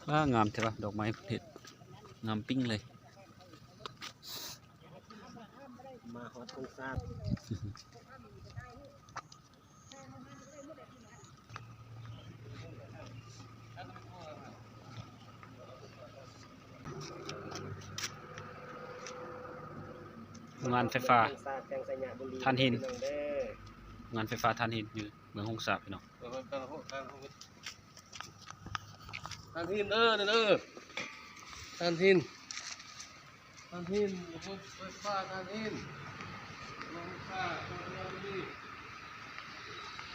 ວ້າ ງາມແທ້ວະ ດອກໄມ້ເພິ່ນເຮັດ ງາມປິ້ງເລີຍ. ມາຮອດໂຄງສານ ໂຮງງານໄຟຟ້າຖ່ານຫີນ ໂຮງງານໄຟຟ້າຖ່ານຫີນຢູ່ເມືອງຫົງສາ ພີ່ນ້ອງ. ຖ່ານຫີນເດີ ນີ້ເດີ ຖ່ານຫີນ ຖ່ານຫີນ ໂຮງໄຟຟ້າຖ່ານຫີນ ໂຮງໄຟຟ້າ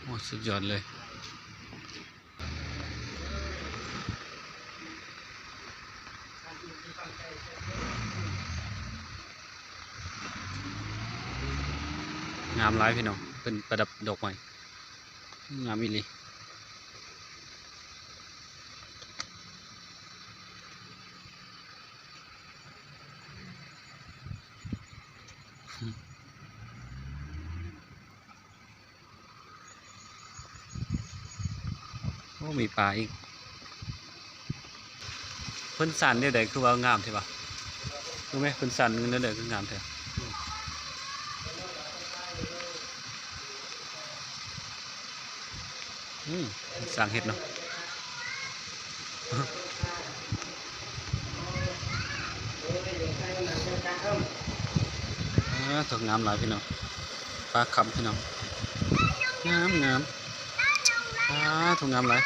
ໂອ້ ສຸດຍອດເລີຍ. ງາມຫຼາຍພີ່ນ້ອງ ເພິ່ນປະດັບດອກໄມ້ ງາມອີ່ຫຼີ. ໂອ້ ມີປາອີກ. ເພິ່ນສ້າງແນວໃດຄືວ່າງາມແທ້ວະ? ຮູ້ໄໝ ເພິ່ນສ້າງແນວໃດຄືງາມແທ້? ອືມ ສ້າງເຮັດເນາະ. ອາ ໂທ້ ງາມຫຼາຍພີ່ນ້ອງ ປາຄຳພີ່ນ້ອງ ງາມໆ. ອາ ໂທ້ ງາມຫຼາຍ.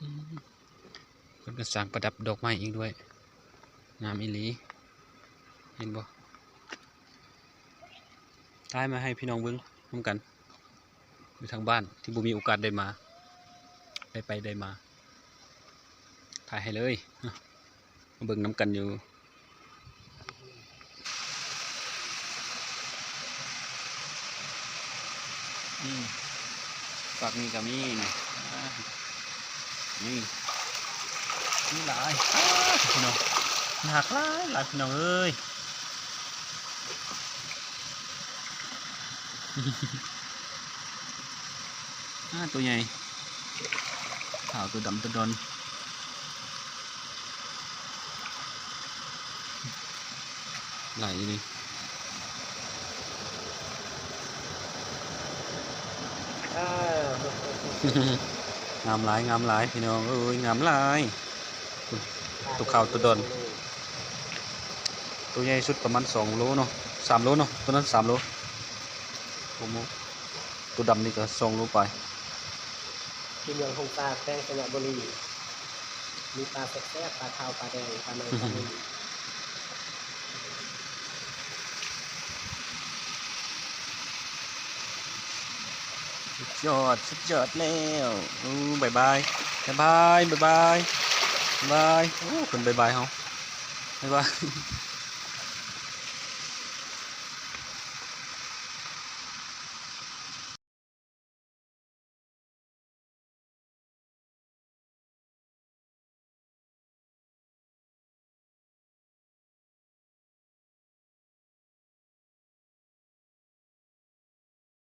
ອືມ ເພິ່ນກໍສ້າງປະດັບດອກໄມ້ອີກດ້ວຍ ງາມອີ່ຫຼີ ເຫັນບໍ່? ຖ່າຍມາໃຫ້ພີ່ນ້ອງເບິ່ງນຳກັນ ຢູ່ທາງບ້ານທີ່ບໍ່ມີໂອກາດໄດ້ມາ ໄດ້ໄປໄດ້ມາ ຖ່າຍໃຫ້ເລີຍ ມາເບິ່ງນຳກັນຢູ່. ອືມ ຟາກນີ້ກໍມີນີ້ ອາ ນີ້ ມີຫຼາຍ ອາ ພີ່ນ້ອງ ໜັກຫຼາຍໆ ພີ່ນ້ອງເອີຍ. ອາ ໂຕໃຫຍ່ ຂາວ ໂຕດຳ ໂຕດອນ ຫຼາຍອີ່ຫຼີ. ງາມຫຼາຍ ງາມຫຼາຍ ພີ່ນ້ອງເອີຍ ງາມຫຼາຍ. ໂຕຂາວ ໂຕດອນ ໂຕໃຫຍ່ສຸດປະມານສອງໂລເນາະ ສາມໂລເນາະ ໂຕນັ້ນສາມໂລ ໂອ້ໂຫ ໂຕດຳນີ້ກໍສອງໂລປາຍ. ທີ່ເມືອງຫົງສາ ແຂວງໄຊຍະບູລີ ມີປາແຊບໆ ປາຂາວ ປາແດງ ປາໃໝ ປາໜຸ່ມ. ສຸດຍອດ ສຸດຍອດແລ້ວ. ໂອ້ ບາຍບາຍ ບາຍບາຍ ບາຍບາຍ. ໂອ້ ເພິ່ນບາຍບາຍເຮົາ ບາຍບາຍ.